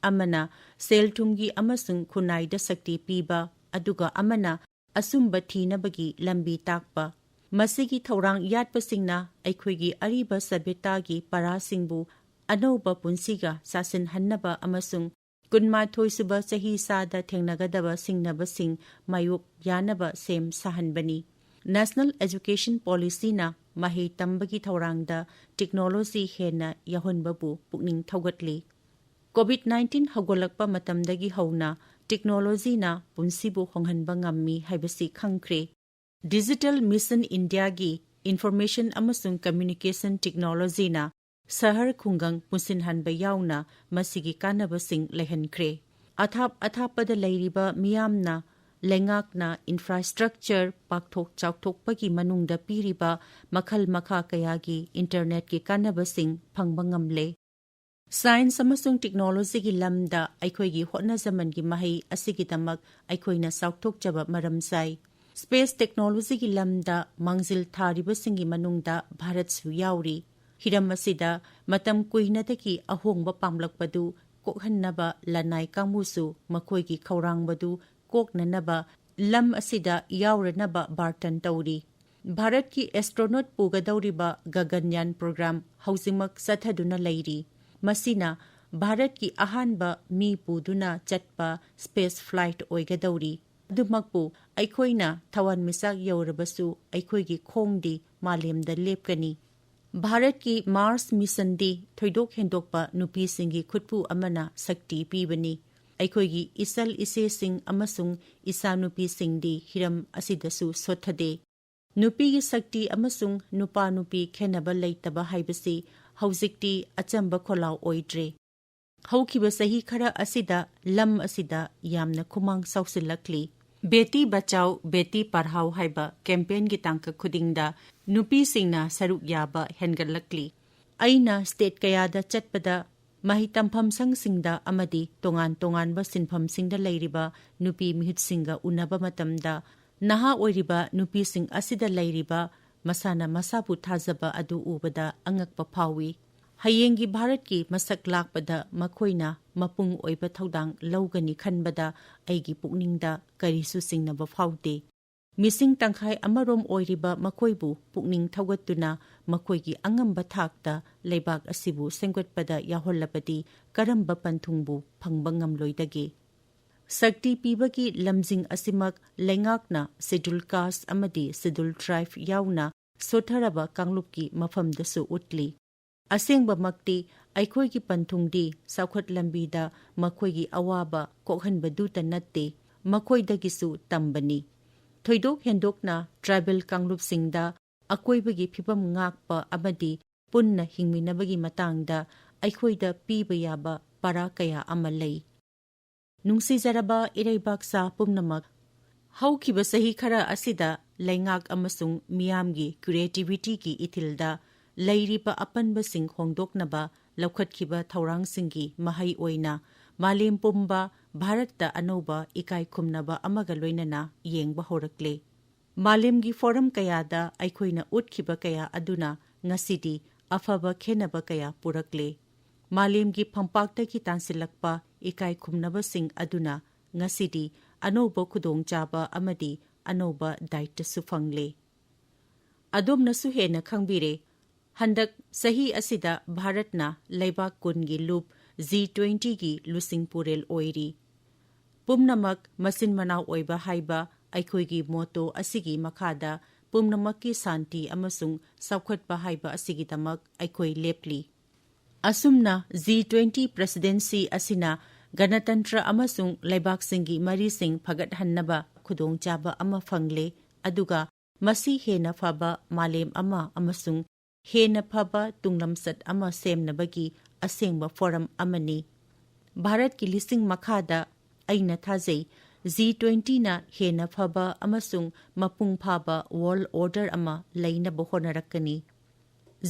ꯑꯃꯅ ꯁꯦꯜ ꯊꯨꯝꯒꯤ ꯑꯃꯁꯨꯡ ꯈꯨꯟꯅꯥꯏꯗ ꯁꯛꯇꯤ ꯄꯤꯕ, ꯑꯗꯨꯒ ꯑꯃꯅ ꯑꯆꯨꯝꯕ ꯊꯤꯅꯕꯒꯤ ꯂꯝꯕꯤ ꯇꯥꯛꯄ꯫ ꯃꯁꯤꯒꯤ ꯊꯧꯔꯥꯡ ꯌꯥꯠꯄꯁꯤꯡꯅ ꯑꯩꯈꯣꯏꯒꯤ ꯑꯔꯤꯕ ꯁꯚ꯭ꯌꯇꯥꯒꯤ ꯄꯔꯥꯁꯤꯡꯕꯨ ꯑꯅꯧꯕ ꯄꯨꯟꯁꯤꯒ ꯆꯥꯁꯤꯟꯍꯟꯅꯕ ꯑꯃꯁꯨꯡ ꯀꯨꯟꯃꯥꯊꯣꯏ ꯁꯨꯕ ꯆꯍꯤ ꯆꯥꯗ ꯊꯦꯡꯅꯒꯗꯕ ꯁꯤꯡꯅꯕꯁꯤꯡ ꯃꯥꯌꯣꯛ ꯌꯥꯅꯕ ꯁꯦꯝ ꯁꯥꯍꯟꯕꯅꯤ꯫ National Education Policyꯅ ꯃꯍꯩ ꯇꯝꯕꯒꯤ ꯊꯧꯔꯥꯡꯗ ꯇꯦꯛꯅꯣꯂꯣꯖꯤ ꯍꯦꯟꯅ ꯌꯥꯎꯍꯟꯕꯕꯨ ꯄꯨꯛꯅꯤꯡ ꯊꯧꯒꯠꯂꯤ꯫ COVID nineteen ꯍꯧꯒꯠꯂꯛꯄ ꯃꯇꯝꯗꯒꯤ ꯍꯧꯅ ꯇꯦꯛꯅꯣꯂꯣꯖꯤꯅ ꯄꯨꯟꯁꯤꯕꯨ ꯍꯣꯡꯍꯟꯕ ꯉꯝꯃꯤ ꯍꯥꯏꯕꯁꯤ ꯈꯪꯈ꯭ꯔꯦ꯫ Digital Mission Indiaꯒꯤ Information ꯑꯃꯁꯨꯡ Communication Technologyꯅ ꯁꯍꯔ ꯈꯨꯡꯒꯪ ꯄꯨꯟꯁꯤꯟꯍꯟꯕ ꯌꯥꯎꯅ ꯃꯁꯤꯒꯤ ꯀꯥꯟꯅꯕꯁꯤꯡ ꯂꯩꯍꯟꯈ꯭ꯔꯦ꯫ ꯑꯊꯥꯞ ꯑꯊꯥꯞꯄꯗ ꯂꯩꯔꯤꯕ ꯃꯤꯌꯥꯝꯅ ꯂꯩꯉꯥꯛꯅ infrastructure ꯄꯥꯛꯊꯣꯛ ꯆꯥꯎꯊꯣꯛꯄꯒꯤ ꯃꯅꯨꯡꯗ ꯄꯤꯔꯤꯕ ꯃꯈꯜ ꯃꯈꯥ ꯀꯌꯥꯒꯤ internetꯀꯤ ꯀꯥꯟꯅꯕꯁꯤꯡ ꯐꯪꯕ ꯉꯝꯂꯦ꯫ Science ꯑꯃꯁꯨꯡ technologyꯒꯤ ꯂꯝꯗ ꯑꯩꯈꯣꯏꯒꯤ ꯍꯣꯠꯅꯖꯃꯟꯒꯤ ꯃꯍꯩ ꯑꯁꯤꯒꯤꯗꯃꯛ ꯑꯩꯈꯣꯏꯅ ꯆꯥꯎꯊꯣꯛꯆꯕ ꯃꯔꯝ ꯆꯥꯏ꯫ Space technologyꯒꯤ ꯂꯝꯗ ꯃꯥꯡꯖꯤꯜ ꯊꯥꯔꯤꯕꯁꯤꯡꯒꯤ ꯃꯅꯨꯡꯗ ꯚꯥꯔꯠꯁꯨ ꯌꯥꯎꯔꯤ꯫ ꯍꯤꯔꯝ ꯑꯁꯤꯗ ꯃꯇꯝ ꯀꯨꯏꯅꯗꯒꯤ ꯑꯍꯣꯡꯕ ꯄꯥꯝꯂꯛꯄꯗꯨ ꯀꯣꯛꯍꯟꯅꯕ ꯂꯅꯥꯏ ꯀꯥꯡꯕꯨꯁꯨ ꯃꯈꯣꯏꯒꯤ ꯈꯧꯔꯥꯡꯕꯗꯨ ꯀꯣꯛꯅꯅꯕ ꯂꯝ ꯑꯁꯤꯗ ꯌꯥꯎꯔꯅꯕ ꯕꯥꯔꯇꯟ ꯇꯧꯔꯤ꯫ ꯚꯥꯔꯠꯀꯤ astronaut ꯄꯨꯒꯗꯧꯔꯤꯕ ꯒꯒꯟꯌꯥꯟ program ꯍꯧꯖꯤꯛꯃꯛ ꯆꯠꯊꯗꯨꯅ ꯂꯩꯔꯤ꯫ ꯃꯁꯤꯅ ꯚꯥꯔꯠꯀꯤ ꯑꯍꯥꯟꯕ ꯃꯤ ꯄꯨꯗꯨꯅ ꯆꯠꯄ ꯁ꯭ꯄꯦꯁ ꯐ꯭ꯂꯥꯏꯠ ꯑꯣꯏꯒꯗꯧꯔꯤ꯫ ꯑꯗꯨꯃꯛꯄꯨ ꯑꯩꯈꯣꯏꯅ ꯊꯋꯥꯟꯃꯤꯆꯥꯛ ꯌꯧꯔꯕꯁꯨ ꯑꯩꯈꯣꯏꯒꯤ ꯈꯣꯡꯗꯤ ꯃꯥꯂꯦꯝꯗ ꯂꯦꯞꯀꯅꯤ꯫ ꯚꯥꯔꯠꯀꯤ ꯃꯥꯔꯁ ꯃꯤꯁꯟꯗꯤ ꯊꯣꯏꯗꯣꯛ ꯍꯦꯟꯗꯣꯛꯄ ꯅꯨꯄꯤꯁꯤꯡꯒꯤ ꯈꯨꯠꯄꯨ ꯑꯃꯅ ꯁꯛꯇꯤ ꯄꯤꯕꯅꯤ꯫ ꯑꯩꯈꯣꯏꯒꯤ ꯏꯆꯜ ꯏꯆꯦꯁꯤꯡ ꯑꯃꯁꯨꯡ ꯏꯆꯥꯅꯨꯄꯤꯁꯤꯡꯗꯤ ꯍꯤꯔꯝ ꯑꯁꯤꯗꯁꯨ ꯁꯣꯠꯊꯗꯦ꯫ ꯅꯨꯄꯤꯒꯤ ꯁꯛꯇꯤ ꯑꯃꯁꯨꯡ ꯅꯨꯄꯥ ꯅꯨꯄꯤ ꯈꯦꯟꯅꯕ ꯂꯩꯇꯕ ꯍꯥꯏꯕꯁꯤ ꯍꯧꯖꯤꯛꯇꯤ ꯑꯆꯝꯕ ꯈꯣꯜꯂꯥꯎ ꯑꯣꯏꯗ꯭ꯔꯦ꯫ ꯍꯧꯈꯤꯕ ꯆꯍꯤ ꯈꯔ ꯑꯁꯤꯗ ꯂꯝ ꯑꯁꯤꯗ ꯌꯥꯝꯅ ꯈꯨꯃꯥꯡ ꯆꯥꯎꯁꯤꯜꯂꯛꯂꯤ꯫ ꯕꯦꯇꯤ ꯕꯆꯥꯎ, ꯕꯦꯇꯤ ꯄꯔꯍꯥꯎ ꯍꯥꯏꯕ ꯀꯦꯝꯄꯦꯟꯒꯤ ꯇꯥꯡꯀꯛ ꯈꯨꯗꯤꯡꯗ ꯅꯨꯄꯤꯁꯤꯡꯅ ꯁꯔꯨꯛ ꯌꯥꯕ ꯍꯦꯟꯒꯠꯂꯛꯂꯤ꯫ ꯑꯩꯅ ꯁ꯭ꯇꯦꯠ ꯀꯌꯥꯗ ꯆꯠꯄꯗ ꯃꯍꯩ ꯇꯝꯐꯝ ꯁꯪꯁꯤꯡꯗ ꯑꯃꯗꯤ ꯇꯣꯉꯥꯟ ꯇꯣꯉꯥꯟꯕ ꯁꯤꯟꯐꯝꯁꯤꯡꯗ ꯂꯩꯔꯤꯕ ꯅꯨꯄꯤ ꯃꯤꯍꯨꯠꯁꯤꯡꯒ ꯎꯅꯕ ꯃꯇꯝꯗ, ꯅꯍꯥ ꯑꯣꯏꯔꯤꯕ ꯅꯨꯄꯤꯁꯤꯡ ꯑꯁꯤꯗ ꯂꯩꯔꯤꯕ ꯃꯁꯥꯅ ꯃꯁꯥꯕꯨ ꯊꯥꯖꯕ ꯑꯗꯨ ꯎꯕꯗ ꯑꯉꯛꯄ ꯐꯥꯎꯏ꯫ ꯍꯌꯦꯡꯒꯤ ꯚꯥꯔꯠꯀꯤ ꯃꯁꯛ ꯂꯥꯛꯄꯗ ꯃꯈꯣꯏꯅ ꯃꯄꯨꯡ ꯑꯣꯏꯕ ꯊꯧꯗꯥꯡ ꯂꯧꯒꯅꯤ ꯈꯟꯕꯗ ꯑꯩꯒꯤ ꯄꯨꯛꯅꯤꯡꯗ ꯀꯔꯤꯁꯨ ꯆꯤꯡꯅꯕ ꯐꯥꯎꯗꯦ꯫ ꯃꯤꯁꯤꯡ ꯇꯪꯈꯥꯏ ꯑꯃꯔꯣꯝ ꯑꯣꯏꯔꯤꯕ ꯃꯈꯣꯏꯕꯨ ꯄꯨꯛꯅꯤꯡ ꯊꯧꯒꯠꯇꯨꯅ ꯃꯈꯣꯏꯒꯤ ꯑꯉꯝꯕ ꯊꯥꯛꯇ ꯂꯩꯕꯥꯛ ꯑꯁꯤꯕꯨ ꯁꯦꯝꯒꯠꯄꯗ ꯌꯥꯎꯍꯜꯂꯕꯗꯤ ꯀꯔꯝꯕ ꯄꯟꯊꯨꯡꯕꯨ ꯐꯪꯕ ꯉꯝꯂꯣꯏꯗꯒꯦ? ꯁꯛꯇꯤ ꯄꯤꯕꯒꯤ ꯂꯝꯖꯤꯡ ꯑꯁꯤꯃꯛ ꯂꯩꯉꯥꯛꯅ ꯁꯦꯗ꯭ꯌꯨꯜ ꯀꯥꯁ ꯑꯃꯗꯤ ꯁꯦꯗ꯭ꯌꯨꯜ ꯇ꯭ꯔꯥꯏꯕ ꯌꯥꯎꯅ ꯁꯣꯠꯊꯔꯕ ꯀꯥꯡꯂꯨꯞꯀꯤ ꯃꯐꯝꯗꯁꯨ ꯎꯠꯂꯤ꯫ ꯑꯁꯦꯡꯕꯃꯛꯇꯤ ꯑꯩꯈꯣꯏꯒꯤ ꯄꯟꯊꯨꯡꯗꯤ ꯆꯥꯎꯈꯠ ꯂꯝꯕꯤꯗ ꯃꯈꯣꯏꯒꯤ ꯑꯋꯥꯕ ꯀꯣꯛꯍꯟꯕꯗꯨꯇ ꯅꯠꯇꯦ, ꯃꯈꯣꯏꯗꯒꯤꯁꯨ ꯇꯝꯕꯅꯤ꯫ ꯊꯣꯏꯗꯣꯛ ꯍꯦꯟꯗꯣꯛꯅ ꯇ꯭ꯔꯥꯏꯕꯦꯜ ꯀꯥꯡꯂꯨꯞꯁꯤꯡꯗ ꯑꯀꯣꯏꯕꯒꯤ ꯐꯤꯕꯝ ꯉꯥꯛꯄ ꯑꯃꯗꯤ ꯄꯨꯟꯅ ꯍꯤꯡꯃꯤꯟꯅꯕꯒꯤ ꯃꯇꯥꯡꯗ ꯑꯩꯈꯣꯏꯗ ꯄꯤꯕ ꯌꯥꯕ ꯄꯔꯥ ꯀꯌꯥ ꯑꯃ ꯂꯩ꯫ ꯅꯨꯡꯁꯤꯖꯔꯕ ꯏꯔꯩꯕꯥꯛꯆꯥ ꯄꯨꯝꯅꯃꯛ, ꯍꯧꯈꯤꯕ ꯆꯍꯤ ꯈꯔ ꯑꯁꯤꯗ ꯂꯩꯉꯥꯛ ꯑꯃꯁꯨꯡ ꯃꯤꯌꯥꯝꯒꯤ ꯀ꯭ꯔꯤꯌꯦꯇꯤꯚꯤꯇꯤꯒꯤ ꯏꯊꯤꯜꯗ ꯂꯩꯔꯤꯕ ꯑꯄꯟꯕꯁꯤꯡ ꯍꯣꯡꯗꯣꯛꯅꯕ ꯂꯧꯈꯠꯈꯤꯕ ꯊꯧꯔꯥꯡꯁꯤꯡꯒꯤ ꯃꯍꯩ ꯑꯣꯏꯅ ꯃꯥꯂꯦꯝ ꯄꯨꯝꯕ ꯚꯥꯔꯠꯇ ꯑꯅꯧꯕ ꯏꯀꯥꯏ ꯈꯨꯝꯅꯕ ꯑꯃꯒ ꯂꯣꯏꯅꯅ ꯌꯦꯡꯕ ꯍꯧꯔꯛꯂꯦ꯫ ꯃꯥꯂꯦꯝꯒꯤ ꯐꯣꯔꯝ ꯀꯌꯥꯗ ꯑꯩꯈꯣꯏꯅ ꯎꯠꯈꯤꯕ ꯀꯌꯥ ꯑꯗꯨꯅ ꯉꯁꯤꯗꯤ ꯑꯐꯕ ꯈꯦꯟꯅꯕ ꯀꯌꯥ ꯄꯨꯔꯛꯂꯦ꯫ ꯃꯥꯂꯦꯝꯒꯤ ꯐꯝꯄꯥꯛꯇꯒꯤ ꯇꯥꯟꯁꯤꯜꯂꯛꯄ ꯏꯀꯥꯏ ꯈꯨꯝꯅꯕꯁꯤꯡ ꯑꯗꯨꯅ ꯉꯁꯤꯗꯤ ꯑꯅꯧꯕ ꯈꯨꯗꯣꯡꯆꯥꯕ ꯑꯃꯗꯤ ꯑꯅꯧꯕ ꯗꯥꯏꯇꯁꯨ ꯐꯪꯂꯦ꯫ ꯑꯗꯣꯝꯅꯁꯨ ꯍꯦꯟꯅ ꯈꯪꯕꯤꯔꯦ, ꯍꯟꯗꯛ ꯆꯍꯤ ꯑꯁꯤꯗ ꯚꯥꯔꯠꯅ ꯂꯩꯕꯥꯛ ꯀꯨꯟꯒꯤ ꯂꯨꯞ ꯖꯤ ꯇ꯭ꯋꯦꯟꯇꯤꯒꯤ ꯂꯨꯆꯤꯡ ꯄꯨꯔꯦꯜ ꯑꯣꯏꯔꯤ꯫ ꯄꯨꯝꯅꯃꯛ ꯃꯆꯤꯟ ꯃꯅꯥꯎ ꯑꯣꯏꯕ ꯍꯥꯏꯕ ꯑꯩꯈꯣꯏꯒꯤ ꯃꯣꯇꯣ ꯑꯁꯤꯒꯤ ꯃꯈꯥꯗ ꯄꯨꯝꯅꯃꯛꯀꯤ ꯁꯥꯟꯇꯤ ꯑꯃꯁꯨꯡ ꯆꯥꯎꯈꯠꯄ ꯍꯥꯏꯕ ꯑꯁꯤꯒꯤꯗꯃꯛ ꯑꯩꯈꯣꯏ ꯂꯦꯞꯂꯤ꯫ ꯑꯁꯨꯝꯅ ꯖꯤ ꯇ꯭ꯋꯦꯟꯇꯤ ꯄ꯭ꯔꯦꯁꯤꯗꯦꯟꯁꯤ ꯑꯁꯤꯅ ꯒꯅꯇꯟꯇ꯭ꯔ ꯑꯃꯁꯨꯡ ꯂꯩꯕꯥꯛꯁꯤꯡꯒꯤ ꯃꯔꯤꯁꯤꯡ ꯐꯒꯠꯍꯟꯅꯕ ꯈꯨꯗꯣꯡꯆꯥꯕ ꯑꯃ ꯐꯪꯂꯦ, ꯑꯗꯨꯒ ꯃꯁꯤ ꯍꯦꯟꯅ ꯐꯕ ꯃꯥꯂꯦꯝ ꯑꯃ ꯑꯃꯁꯨꯡ ꯍꯦꯟꯅ ꯐꯕ ꯇꯨꯡꯂꯝꯆꯠ ꯑꯃ ꯁꯦꯝꯅꯕꯒꯤ ꯑꯁꯦꯡꯕ ꯐꯣꯔꯝ ꯑꯃꯅꯤ꯫ ꯚꯥꯔꯠꯀꯤ ꯂꯤꯁꯤꯡ ꯃꯈꯥꯗ ꯑꯩꯅ ꯊꯥꯖꯩ, ꯖꯤ ꯇ꯭ꯋꯦꯟꯇꯤꯅ ꯍꯦꯟꯅ ꯐꯕ ꯑꯃꯁꯨꯡ ꯃꯄꯨꯡ ꯐꯥꯕ ꯋꯥꯔꯜꯗ ꯑꯣꯔꯗꯔ ꯑꯃ ꯂꯩꯅꯕ ꯍꯣꯠꯅꯔꯛꯀꯅꯤ꯫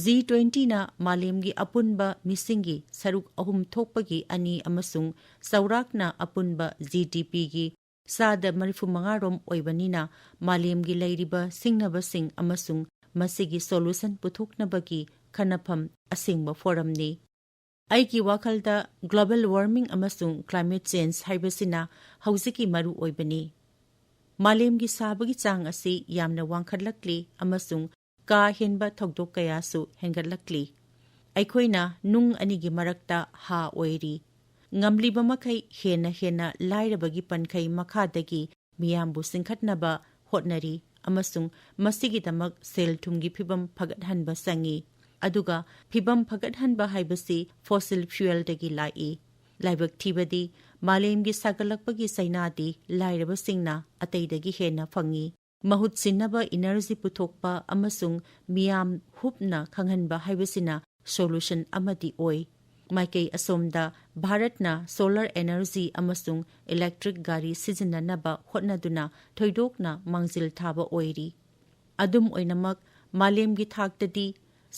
ꯖꯤ ꯇ꯭ꯋꯦꯟꯇꯤꯅ ꯃꯥꯂꯦꯝꯒꯤ ꯑꯄꯨꯟꯕ ꯃꯤꯁꯤꯡꯒꯤ ꯁꯔꯨꯛ ꯑꯍꯨꯝ ꯊꯣꯛꯄꯒꯤ ꯑꯅꯤ ꯑꯃꯁꯨꯡ ꯆꯥꯎꯔꯥꯛꯅ ꯑꯄꯨꯟꯕ ꯖꯤ ꯗꯤ ꯄꯤꯒꯤ ꯆꯥꯗ ꯃꯔꯤꯐꯨ ꯃꯉꯥ ꯔꯣꯝ ꯑꯣꯏꯕꯅꯤꯅ, ꯃꯥꯂꯦꯝꯒꯤ ꯂꯩꯔꯤꯕ ꯁꯤꯡꯅꯕꯁꯤꯡ ꯑꯃꯁꯨꯡ ꯃꯁꯤꯒꯤ ꯁꯣꯂꯨꯁꯟ ꯄꯨꯊꯣꯛꯅꯕꯒꯤ ꯈꯟꯅꯐꯝ ꯑꯁꯦꯡꯕ ꯐꯣꯔꯝꯅꯤ꯫ ꯑꯩꯒꯤ ꯋꯥꯈꯜꯗ, ꯒ꯭ꯂꯣꯕꯦꯜ ꯋꯥꯔꯃꯤꯡ ꯑꯃꯁꯨꯡ ꯀ꯭ꯂꯥꯏꯃꯦꯠ ꯆꯦꯟꯖ ꯍꯥꯏꯕꯁꯤꯅ ꯍꯧꯖꯤꯛꯀꯤ ꯃꯔꯨ ꯑꯣꯏꯕꯅꯤ꯫ ꯃꯥꯂꯦꯝꯒꯤ ꯁꯥꯕꯒꯤ ꯆꯥꯡ ꯑꯁꯤ ꯌꯥꯝꯅ ꯋꯥꯡꯈꯠꯂꯛꯂꯤ ꯑꯃꯁꯨꯡ ꯀꯥ ꯍꯦꯟꯕ ꯊꯧꯗꯣꯛ ꯀꯌꯥꯁꯨ ꯍꯦꯟꯒꯠꯂꯛꯂꯤ꯫ ꯑꯩꯈꯣꯏꯅ ꯅꯨꯡ ꯑꯅꯤꯒꯤ ꯃꯔꯛꯇ ꯍꯥ ꯑꯣꯏꯔꯤ꯫ ꯉꯝꯂꯤꯕ ꯃꯈꯩ ꯍꯦꯟꯅ ꯍꯦꯟꯅ ꯂꯥꯏꯔꯕꯒꯤ ꯄꯟꯈꯩ ꯃꯈꯥꯗꯒꯤ ꯃꯤꯌꯥꯝꯕꯨ ꯆꯤꯡꯈꯠꯅꯕ ꯍꯣꯠꯅꯔꯤ ꯑꯃꯁꯨꯡ ꯃꯁꯤꯒꯤꯗꯃꯛ ꯁꯦꯜ ꯊꯨꯝꯒꯤ ꯐꯤꯚꯝ ꯐꯒꯠꯍꯟꯕ ꯆꯪꯏ꯫ ꯑꯗꯨꯒ ꯐꯤꯚꯝ ꯐꯒꯠꯍꯟꯕ ꯍꯥꯏꯕꯁꯤ ꯐꯣꯁꯤꯜ ꯐ꯭ꯌꯨꯑꯦꯜꯗꯒꯤ ꯂꯥꯛꯏ꯫ ꯂꯥꯏꯕꯛ ꯊꯤꯕꯗꯤ, ꯃꯥꯂꯦꯝꯒꯤ ꯁꯥꯒꯠꯂꯛꯄꯒꯤ ꯆꯩꯅꯥꯗꯤ ꯂꯥꯏꯔꯕꯁꯤꯡꯅ ꯑꯇꯩꯗꯒꯤ ꯍꯦꯟꯅ ꯐꯪꯏ꯫ ꯃꯍꯨꯠ ꯁꯤꯟꯅꯕ ꯏꯅꯔꯖꯤ ꯄꯨꯊꯣꯛꯄ ꯑꯃꯁꯨꯡ ꯃꯤꯌꯥꯝ ꯍꯨꯞꯅ ꯈꯪꯍꯟꯕ ꯍꯥꯏꯕꯁꯤꯅ ꯁꯣꯂꯨꯁꯟ ꯑꯃꯗꯤ ꯑꯣꯏ꯫ ꯃꯥꯏꯀꯩ ꯑꯁꯣꯝꯗ, ꯚꯥꯔꯠꯅ ꯁꯣꯂꯔ ꯑꯦꯅꯔꯖꯤ ꯑꯃꯁꯨꯡ ꯏꯂꯦꯛꯇ꯭ꯔꯤꯛ ꯒꯥꯔꯤ ꯁꯤꯖꯤꯟꯅꯅꯕ ꯍꯣꯠꯅꯗꯨꯅ ꯊꯣꯏꯗꯣꯛꯅ ꯃꯥꯡꯖꯤꯜ ꯊꯥꯕ ꯑꯣꯏꯔꯤ꯫ ꯑꯗꯨꯝ ꯑꯣꯏꯅꯃꯛ, ꯃꯥꯂꯦꯝꯒꯤ ꯊꯥꯛꯇꯗꯤ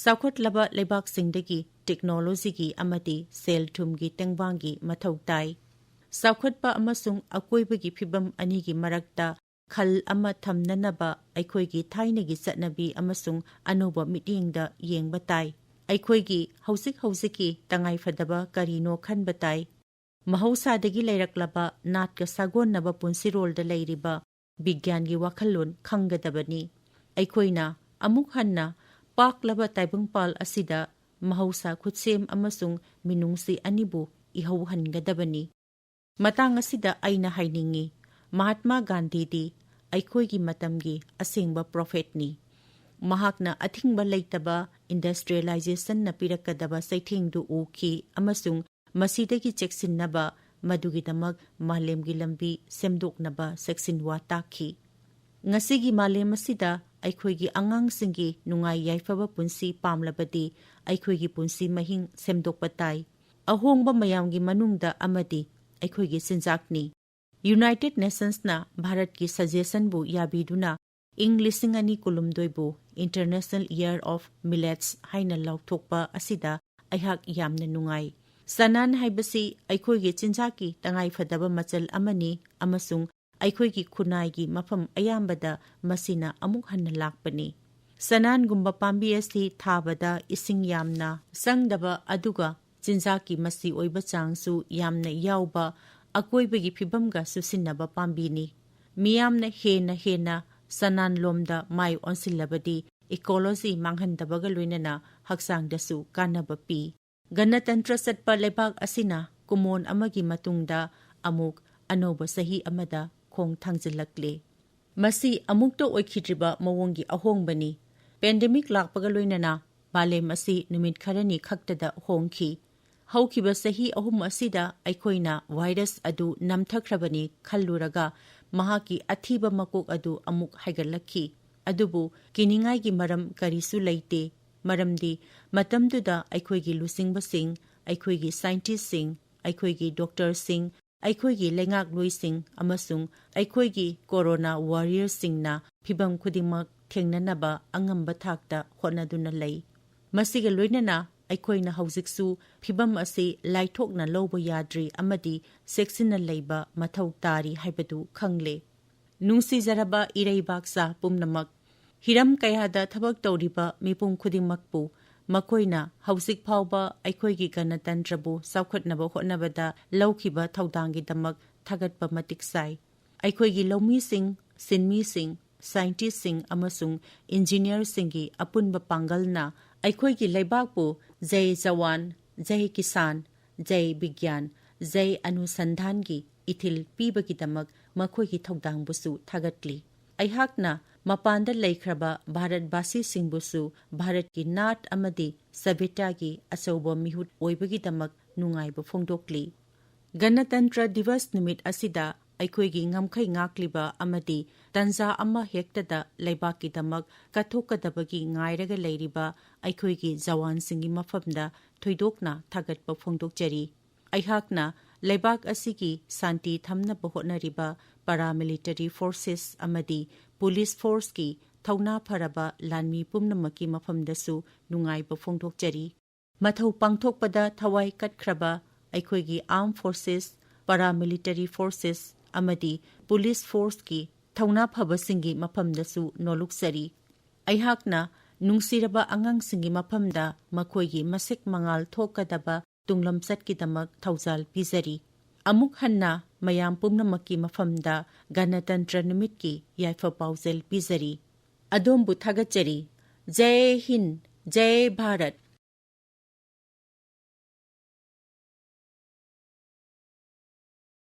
ꯆꯥꯎꯈꯠꯂꯕ ꯂꯩꯕꯥꯛꯁꯤꯡꯗꯒꯤ ꯇꯦꯛꯅꯣꯂꯣꯖꯤꯒꯤ ꯑꯃꯗꯤ ꯁꯦꯜ ꯊꯨꯝꯒꯤ ꯇꯦꯡꯕꯥꯡꯒꯤ ꯃꯊꯧ ꯇꯥꯏ꯫ ꯆꯥꯎꯈꯠꯄ ꯑꯃꯁꯨꯡ ꯑꯀꯣꯏꯕꯒꯤ ꯐꯤꯕꯝ ꯑꯅꯤꯒꯤ ꯃꯔꯛꯇ ꯈꯜ ꯑꯃ ꯊꯝꯅꯅꯕ ꯑꯩꯈꯣꯏꯒꯤ ꯊꯥꯏꯅꯒꯤ ꯆꯠꯅꯕꯤ ꯑꯃꯁꯨꯡ ꯑꯅꯧꯕ ꯃꯤꯠꯌꯦꯡꯗ ꯌꯦꯡꯕ ꯇꯥꯏ꯫ ꯑꯩꯈꯣꯏꯒꯤ ꯍꯧꯖꯤꯛ ꯍꯧꯖꯤꯛꯀꯤ ꯇꯉꯥꯏꯐꯗꯕ ꯀꯔꯤꯅꯣ ꯈꯟꯕ ꯇꯥꯏ꯫ ꯃꯍꯧꯁꯥꯗꯒꯤ ꯂꯩꯔꯛꯂꯕ ꯅꯥꯠꯀ ꯁꯥꯒꯣꯟꯅꯕ ꯄꯨꯟꯁꯤꯔꯣꯜꯗ ꯂꯩꯔꯤꯕ ꯕꯤꯒ꯭ꯌꯥꯟꯒꯤ ꯋꯥꯈꯜꯂꯣꯟ ꯈꯪꯒꯗꯕꯅꯤ꯫ ꯑꯩꯈꯣꯏꯅ ꯑꯃꯨꯛ ꯍꯟꯅ ꯄꯥꯛꯂꯕ ꯇꯥꯏꯕꯪꯄꯥꯜ ꯑꯁꯤꯗ ꯃꯍꯧꯁꯥ ꯈꯨꯠꯁꯦꯝ ꯑꯃꯁꯨꯡ ꯃꯤꯅꯨꯡꯁꯤ ꯑꯅꯤꯕꯨ ꯏꯍꯧꯍꯟꯒꯗꯕꯅꯤ꯫ ꯃꯇꯥꯡ ꯑꯁꯤꯗ ꯑꯩꯅ ꯍꯥꯏꯅꯤꯡꯏ, ꯃꯍꯥꯠꯃꯥ ꯒꯥꯟꯙꯤꯗꯤ ꯑꯩꯈꯣꯏꯒꯤ ꯃꯇꯝꯒꯤ ꯑꯁꯦꯡꯕ ꯄ꯭ꯔꯣꯐꯦꯠꯅꯤ꯫ ꯃꯍꯥꯛꯅ ꯑꯊꯤꯡꯕ ꯂꯩꯇꯕ ꯏꯟꯗꯁꯇ꯭ꯔꯤꯌꯦꯂꯥꯏꯖꯦꯁꯟꯅ ꯄꯤꯔꯛꯀꯗꯕ ꯆꯩꯊꯦꯡꯗꯨ ꯎꯈꯤ ꯑꯃꯁꯨꯡ ꯃꯁꯤꯗꯒꯤ ꯆꯦꯛꯁꯤꯟꯅꯕ ꯃꯗꯨꯒꯤꯗꯃꯛ ꯃꯥꯂꯦꯝꯒꯤ ꯂꯝꯕꯤ ꯁꯦꯝꯗꯣꯛꯅꯕ ꯆꯦꯛꯁꯤꯟꯋꯥ ꯇꯥꯛꯈꯤ꯫ ꯉꯁꯤꯒꯤ ꯃꯥꯂꯦꯝ ꯑꯁꯤꯗ ꯑꯩꯈꯣꯏꯒꯤ ꯑꯉꯥꯡꯁꯤꯡꯒꯤ ꯅꯨꯡꯉꯥꯏ ꯌꯥꯏꯐꯕ ꯄꯨꯟꯁꯤ ꯄꯥꯝꯂꯕꯗꯤ ꯑꯩꯈꯣꯏꯒꯤ ꯄꯨꯟꯁꯤ ꯃꯍꯤꯡ ꯁꯦꯝꯗꯣꯛꯄ ꯇꯥꯏ꯫ ꯑꯍꯣꯡꯕ ꯃꯌꯥꯝꯒꯤ ꯃꯅꯨꯡꯗ ꯑꯃꯗꯤ ꯑꯩꯈꯣꯏꯒꯤ ꯆꯤꯟꯖꯥꯛꯅꯤ꯫ ꯌꯨꯅꯥꯏꯇꯦꯗ ꯅꯦꯁꯟꯁꯅ ꯚꯥꯔꯠꯀꯤ ꯁꯖꯦꯁꯟꯕꯨ ꯌꯥꯕꯤꯗꯨꯅ ꯏꯪ ꯂꯤꯁꯤꯡ ꯑꯅꯤ ꯀꯨꯟꯍꯨꯝꯗꯣꯏꯕꯨ International Year of Millets ꯍꯥꯏꯅ ꯂꯥꯎꯊꯣꯛꯄ ꯑꯁꯤꯗ ꯑꯩꯍꯥꯛ ꯌꯥꯝꯅ ꯅꯨꯡꯉꯥꯏ꯫ ꯆꯅꯥꯟ ꯍꯥꯏꯕꯁꯤ ꯑꯩꯈꯣꯏꯒꯤ ꯆꯤꯟꯖꯥꯛꯀꯤ ꯇꯉꯥꯏꯐꯗꯕ ꯃꯆꯜ ꯑꯃꯅꯤ ꯑꯃꯁꯨꯡ ꯑꯩꯈꯣꯏꯒꯤ ꯈꯨꯟꯅꯥꯏꯒꯤ ꯃꯐꯝ ꯑꯌꯥꯝꯕꯗ ꯃꯁꯤꯅ ꯑꯃꯨꯛ ꯍꯟꯅ ꯂꯥꯛꯄꯅꯤ꯫ ꯆꯅꯥꯟꯒꯨꯝꯕ ꯄꯥꯝꯕꯤ ꯑꯁꯤ ꯊꯥꯕꯗ ꯏꯁꯤꯡ ꯌꯥꯝꯅ ꯆꯪꯗꯕ ꯑꯗꯨꯒ ꯆꯤꯟꯖꯥꯛꯀꯤ ꯃꯆꯤ ꯑꯣꯏꯕ ꯆꯥꯡꯁꯨ ꯌꯥꯝꯅ ꯌꯥꯎꯕ, ꯑꯀꯣꯏꯕꯒꯤ ꯐꯤꯕꯝꯒ ꯆꯨꯁꯤꯟꯅꯕ ꯄꯥꯝꯕꯤꯅꯤ꯫ ꯃꯤꯌꯥꯝꯅ ꯍꯦꯟꯅ ꯍꯦꯟꯅ ꯆꯅꯥꯟꯂꯣꯝꯗ ꯃꯥꯏ ꯑꯣꯟꯁꯤꯜꯂꯕꯗꯤ ꯏꯀꯣꯂꯣꯖꯤ ꯃꯥꯡꯍꯟꯗꯕꯒ ꯂꯣꯏꯅꯅ ꯍꯛꯆꯥꯡꯗꯁꯨ ꯀꯥꯟꯅꯕ ꯄꯤ꯫ ꯒꯅꯇꯟꯇ꯭ꯔ ꯆꯠꯄ ꯂꯩꯕꯥꯛ ꯑꯁꯤꯅ ꯀꯨꯃꯣꯟ ꯑꯃꯒꯤ ꯃꯇꯨꯡꯗ ꯑꯃꯨꯛ ꯑꯅꯧꯕ ꯆꯍꯤ ꯑꯃꯗ ꯈꯣꯡ ꯊꯥꯡꯖꯤꯜꯂꯛꯂꯦ꯫ ꯃꯁꯤ ꯑꯃꯨꯛꯇ ꯑꯣꯏꯈꯤꯗ꯭ꯔꯤꯕ ꯃꯑꯣꯡꯒꯤ ꯑꯍꯣꯡꯕꯅꯤ꯫ ꯄꯦꯟꯗꯦꯃꯤꯛ ꯂꯥꯛꯄꯒ ꯂꯣꯏꯅꯅ ꯃꯥꯂꯦꯝ ꯑꯁꯤ ꯅꯨꯃꯤꯠ ꯈꯔꯅꯤ ꯈꯛꯇꯗ ꯍꯣꯡꯈꯤ꯫ ꯍꯧꯈꯤꯕ ꯆꯍꯤ ꯑꯍꯨꯝ ꯑꯁꯤꯗ ꯑꯩꯈꯣꯏꯅ ꯚꯥꯏꯔꯁ ꯑꯗꯨ ꯅꯝꯊꯈ꯭ꯔꯕꯅꯤ ꯈꯜꯂꯨꯔꯒ ꯃꯍꯥꯛꯀꯤ ꯑꯊꯤꯕ ꯃꯀꯣꯛ ꯑꯗꯨ ꯑꯃꯨꯛ ꯍꯥꯏꯒꯠꯂꯛꯈꯤ꯫ ꯑꯗꯨꯕꯨ ꯀꯤꯅꯤꯡꯉꯥꯏꯒꯤ ꯃꯔꯝ ꯀꯔꯤꯁꯨ ꯂꯩꯇꯦ, ꯃꯔꯝꯗꯤ ꯃꯇꯝꯗꯨꯗ ꯑꯩꯈꯣꯏꯒꯤ ꯂꯨꯆꯤꯡꯕꯁꯤꯡ, ꯑꯩꯈꯣꯏꯒꯤ ꯁꯥꯏꯟꯇꯤꯁꯁꯤꯡ, ꯑꯩꯈꯣꯏꯒꯤ ꯗꯣꯛꯇꯔꯁꯤꯡ, ꯑꯩꯈꯣꯏꯒꯤ ꯂꯩꯉꯥꯛꯂꯣꯏꯁꯤꯡ ꯑꯃꯁꯨꯡ ꯑꯩꯈꯣꯏꯒꯤ ꯀꯣꯔꯣꯅꯥ ꯋꯥꯔꯤꯌꯔꯁꯤꯡꯅ ꯐꯤꯚꯝ ꯈꯨꯗꯤꯡꯃꯛ ꯊꯦꯡꯅꯅꯕ ꯑꯉꯝꯕ ꯊꯥꯛꯇ ꯍꯣꯠꯅꯗꯨꯅ ꯂꯩ꯫ ꯃꯁꯤꯒ ꯂꯣꯏꯅꯅ ꯑꯩꯈꯣꯏꯅ ꯍꯧꯖꯤꯛꯁꯨ ꯐꯤꯚꯝ ꯑꯁꯤ ꯂꯥꯏꯊꯣꯛꯅ ꯂꯧꯕ ꯌꯥꯗ꯭ꯔꯤ ꯑꯃꯗꯤ ꯆꯦꯛꯁꯤꯟꯅ ꯂꯩꯕ ꯃꯊꯧ ꯇꯥꯔꯤ ꯍꯥꯏꯕꯗꯨ ꯈꯪꯂꯦ꯫ ꯅꯨꯡꯁꯤꯖꯔꯕ ꯏꯔꯩꯕꯥꯛꯆꯥ ꯄꯨꯝꯅꯃꯛ, ꯍꯤꯔꯝ ꯀꯌꯥꯗ ꯊꯕꯛ ꯇꯧꯔꯤꯕ ꯃꯤꯄꯨꯝ ꯈꯨꯗꯤꯡꯃꯛꯄꯨ, ꯃꯈꯣꯏꯅ ꯍꯧꯖꯤꯛ ꯐꯥꯎꯕ ꯑꯩꯈꯣꯏꯒꯤ ꯒꯅꯇꯟꯇ꯭ꯔꯕꯨ ꯆꯥꯎꯈꯠꯅꯕ ꯍꯣꯠꯅꯕꯗ ꯂꯧꯈꯤꯕ ꯊꯧꯗꯥꯡꯒꯤꯗꯃꯛ ꯊꯥꯒꯠꯄ ꯃꯇꯤꯛ ꯆꯥꯏ꯫ ꯑꯩꯈꯣꯏꯒꯤ ꯂꯧꯃꯤꯁꯤꯡ, ꯁꯤꯟꯃꯤꯁꯤꯡ, ꯁꯥꯏꯟꯇꯤꯁꯁꯤꯡ ꯑꯃꯁꯨꯡ ꯏꯟꯖꯤꯅꯤꯌꯔꯁꯤꯡꯒꯤ ꯑꯄꯨꯟꯕ ꯄꯥꯡꯒꯜꯅ ꯑꯩꯈꯣꯏꯒꯤ ꯂꯩꯕꯥꯛꯄꯨ ꯖꯩ ꯖꯋꯥꯟ, ꯖꯩ ꯀꯤꯁꯥꯟ, ꯖꯩ ꯕꯤꯒ꯭ꯌꯥꯟ, ꯖꯩ ꯑꯅꯨꯁꯟꯙꯥꯟꯒꯤ ꯏꯊꯤꯜ ꯄꯤꯕꯒꯤꯗꯃꯛ ꯃꯈꯣꯏꯒꯤ ꯊꯧꯗꯥꯡꯕꯨꯁꯨ ꯊꯥꯒꯠꯂꯤ꯫ ꯑꯩꯍꯥꯛꯅ ꯃꯄꯥꯟꯗ ꯂꯩꯈ꯭ꯔꯕ ꯚꯥꯔꯠꯕꯥꯁꯤꯁꯤꯡꯕꯨꯁꯨ ꯚꯥꯔꯠꯀꯤ ꯅꯥꯠ ꯑꯃꯗꯤ ꯁꯚ꯭ꯌꯇꯥꯒꯤ ꯑꯆꯧꯕ ꯃꯤꯍꯨꯠ ꯑꯣꯏꯕꯒꯤꯗꯃꯛ ꯅꯨꯡꯉꯥꯏꯕ ꯐꯣꯡꯗꯣꯛꯂꯤ꯫ ꯒꯅꯇꯟꯇ꯭ꯔ ꯗꯤꯕꯁ ꯅꯨꯃꯤꯠ ꯑꯁꯤꯗ ꯑꯩꯈꯣꯏꯒꯤ ꯉꯝꯈꯩ ꯉꯥꯛꯂꯤꯕ ꯑꯃꯗꯤ ꯇꯟꯖꯥ ꯑꯃ ꯍꯦꯛꯇꯗ ꯂꯩꯕꯥꯛꯀꯤꯗꯃꯛ ꯀꯠꯊꯣꯛꯀꯗꯕꯒꯤ ꯉꯥꯏꯔꯒ ꯂꯩꯔꯤꯕ ꯑꯩꯈꯣꯏꯒꯤ ꯖꯋꯥꯟꯁꯤꯡꯒꯤ ꯃꯐꯝꯗ ꯊꯣꯏꯗꯣꯛꯅ ꯊꯥꯒꯠꯄ ꯐꯣꯡꯗꯣꯛꯆꯔꯤ꯫ ꯑꯩꯍꯥꯛꯅ ꯂꯩꯕꯥꯛ ꯑꯁꯤꯒꯤ ꯁꯥꯟꯇꯤ ꯊꯝꯅꯕ ꯍꯣꯠꯅꯔꯤꯕ ꯄꯔꯥꯃꯤꯂꯤꯇꯔꯤ ꯐꯣꯔꯁꯦꯁ ꯑꯃꯗꯤ ꯄꯨꯂꯤꯁ ꯐꯣꯔꯁꯀꯤ ꯊꯧꯅꯥ ꯐꯔꯕ ꯂꯥꯟꯃꯤ ꯄꯨꯝꯅꯃꯛꯀꯤ ꯃꯐꯝꯗꯁꯨ ꯅꯨꯡꯉꯥꯏꯕ ꯐꯣꯡꯗꯣꯛꯆꯔꯤ꯫ ꯃꯊꯧ ꯄꯥꯡꯊꯣꯛꯄꯗ ꯊꯋꯥꯏ ꯀꯠꯈ꯭ꯔꯕ ꯑꯩꯈꯣꯏꯒꯤ ꯑꯥꯔꯝ ꯐꯣꯔꯁꯦꯁ, ꯄꯔꯥꯃꯤꯂꯤꯇꯔꯤ ꯐꯣꯔꯁꯦꯁ ꯑꯃꯗꯤ ꯄꯨꯂꯤꯁ ꯐꯣꯔꯁꯀꯤ ꯊꯧꯅꯥ ꯐꯕꯁꯤꯡꯒꯤ ꯃꯐꯝꯗꯁꯨ ꯅꯣꯂꯨꯛꯆꯔꯤ꯫ ꯑꯩꯍꯥꯛꯅ ꯅꯨꯡꯁꯤꯔꯕ ꯑꯉꯥꯡꯁꯤꯡꯒꯤ ꯃꯐꯝꯗ ꯃꯈꯣꯏꯒꯤ ꯃꯁꯛ ꯃꯉꯥꯜ ꯊꯣꯛꯀꯗꯕ ꯇꯨꯡꯂꯝꯆꯠꯀꯤꯗꯃꯛ ꯊꯧꯖꯥꯜ ꯄꯤꯖꯔꯤ꯫ ꯑꯃꯨꯛ ꯍꯟꯅ ꯃꯌꯥꯝ ꯄꯨꯝꯅꯃꯛꯀꯤ ꯃꯐꯝꯗ ꯒꯅꯇꯟꯇ꯭ꯔ ꯅꯨꯃꯤꯠꯀꯤ ꯌꯥꯏꯐ ꯄꯥꯎꯖꯦꯜ ꯄꯤꯖꯔꯤ꯫ ꯑꯗꯣꯝꯕꯨ ꯊꯥꯒꯠꯆꯔꯤ꯫ ꯖꯩ ꯍꯤꯟꯗ, ꯖꯩ ꯚꯥꯔꯠ,